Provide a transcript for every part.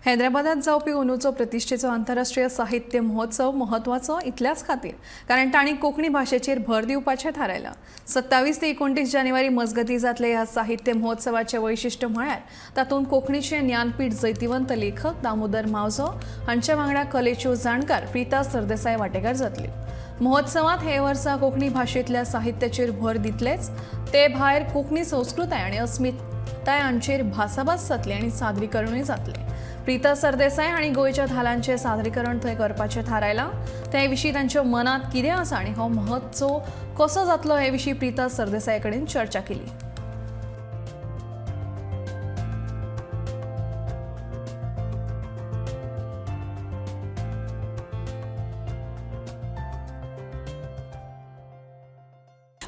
हैदराबादात जावपी अंदूचो प्रतिश्ठेचो आंतरराष्ट्रीय साहित्य महोत्सव म्हत्वाचो इतल्याच खातीर, कारण तांणी कोंकणी भाशेचेर भर दिवपाचें थारायलां. 27 ते 29 जानेवारी मजगतीं जातले ह्या साहित्य महोत्सवाचें वैशिश्ट्य म्हळ्यार तातूंत कोंकणीचे ज्ञानपीठ जैतिवंत लेखक दामोदर मावजो हांच्या वांगडा कलेच्यो जाणकार प्रिता सरदेसाय वांटेकार जातली. महोत्सवात हे वर्सा कोंकणी भाशेंतल्या साहित्याचेर भर दितलेच, ते भायर कोंकणी संस्कृताय आनी अस्मिताय हांचेर भासाभास जातली आनी सादरीकरणूय जातलें. प्रिता सरदेसाय हांणी गोंयच्या धालांचें सादरीकरण थंय करपाचें थारायलां. ते विशीं तांच्या मनांत कितें आसा आनी हो महोत्सव कसो जातलो हे विशीं प्रिता सरदेसाय कडेन चर्चा केली.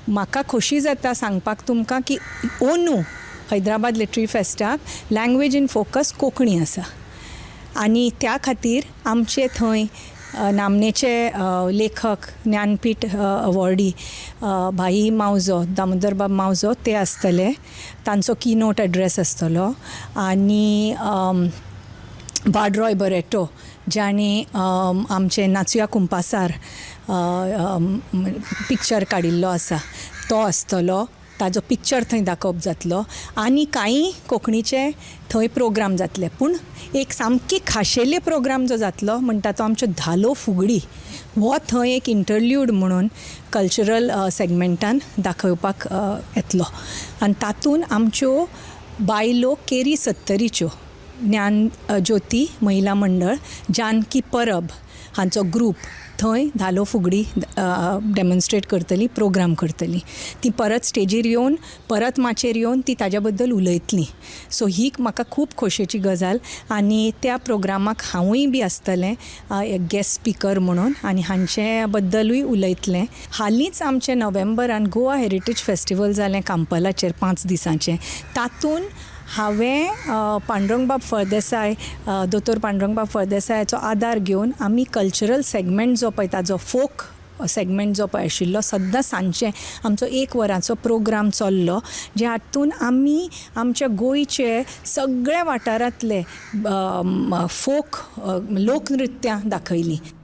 म्हाका खोशी जाता सांगपाक तुमकां की अंदू हैदराबाद लिटरी फेस्टाक लँग्वेज इन फोकस कोंकणी आसा आनी त्या खातीर आमचे थंय नामनेचे लेखक, ज्ञानपीठ अवॉर्डी भाई मावजो, दामोदरबाब मावजो ते आसतले. तांचो कीनोट एड्रेस आसतलो आनी बाडरॉय बरेटो जाणी आमचें नाचुया कुंपासार पिक्चर काडिल्लो आसा तो आसतलो. ताजो पिक्चर थंय दाखोवप जातलो आनी कांय कोंकणीचे थंय प्रोग्राम जातले. पूण एक सामकी खाशेली प्रोग्राम जो जातलो म्हणटा तो आमच्यो धालो फुगडी हो थंय एक इंटरल्यूड म्हणून कल्चरल सेगमेंटान दाखोवपाक येतलो आनी तातूंत आमच्यो बायलो केरी सत्तरीच्यो ज्ञान ज्योती महिला मंडळ, जानकी परब हांचो ग्रूप थंय धालो फुगडी डेमॉन्स्ट्रेट करतली, प्रोग्राम करतली. ती परत स्टेजीर येवन परत माचयेर येवन ती ताज्या बद्दल उलयतली. सो ही म्हाका खूब खोशयेची गजाल आनी त्या प्रोग्रामाक हांवूय बी आसतलें गेस्ट स्पिकर म्हणून आनी हांचे बद्दलूय उलयतलें. हालींच आमचें नोव्हेंबरान गोवा हेरिटेज फेस्टिवल जालें कांपालाचेर 5 दिसांचें. तातूंत हांवें पांडुरंगबाब फळदेसाय, दोतोर पांडुरंगबाब फळदेसायाचो आदार घेवन आमी कल्चरल सेगमेंट जो पळय ताजो फोक सेगमेंट जो पळय आशिल्लो सद्दां सांजचें आमचो 1 वराचो प्रोग्राम चल्लो, जे हातून आमी आमच्या गोंयचे सगळ्या वाठारांतले फोक लोकनृत्यां दाखयलीं.